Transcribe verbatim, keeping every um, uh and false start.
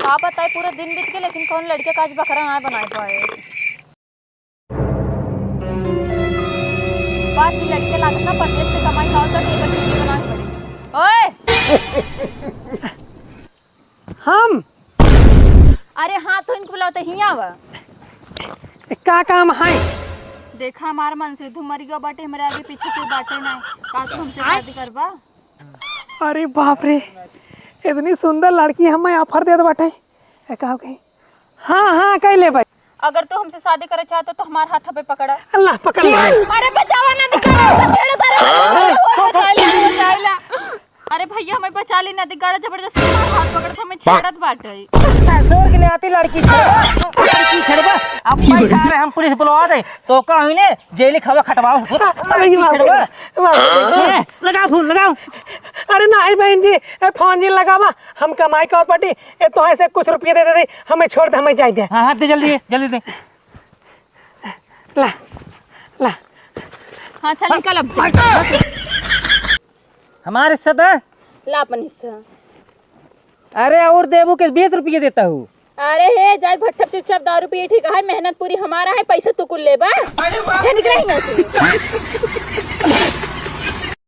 का बताई, पूरा दिन बीत गए, लेकिन कौन लड़के का आज बकरा ना बनाए पाए। बस, ई लड़के लागत ना परदेस से कमाई का होता, तो एकर छुट्टी बना के पड़ी। ओए! हम? अरे हाँ, तो इनको बुलाओ, तो हियाँ आवा। का काम है? देखा, हमार मन से तू मरी गवा बाटे, हमरे आगे पीछे कोई बाटे ना। का तू हमसे शादी करबा? अरे बाप रे, इतनी सुंदर लड़की हमें offer देत बाटे। ए, का हो गई? हाँ, हाँ, कह ले भाई। अगर तू हमसे शादी करे चाहत हो, तो हमार हाथ पे पकड़ा। अल्लाह, पकड़ ले। अरे बचावा ना, दिखा, छेड़ दे रे। बचाइला, बचाइला। अरे भैया, हमें बचा ली ना, दिगाड़ा जबरदस्ती हमार हाथ पकड़ के हमें छेड़त बाटे। ससुर के नाती लड़की छेड़बा, लड़की छेड़बा। अब पैसा आ रहे, हम पुलिस बुलवा दे, तो का हुई ने, जेल खवा खटवाओ। अरे बाप रे, बाप रे। ए, लगाओ फोन, लगाओ। अरे नहीं बहन जी, ए, फोन जी लगावा, हम कमाई का पटी, ए, तो ऐसे कुछ रुपये दे दे, हमें छोड़ दे, हमें जाए दे। हाँ, हाँ, दे जल्दी, जल्दी दे। ला, ला। हाँ, चल निकल अब। हमारे हिस्सा दे। ला अपन हिस्सा। अरे और देबू के बीस रुपये देता हूँ। अरे हे, जाए भट्ठा चुपचाप दारू पिए ठीक है, मेहनत पूरी हमारा है, पैसा तू कुल लेबा। अरे वाह। ये निकल यहाँ से।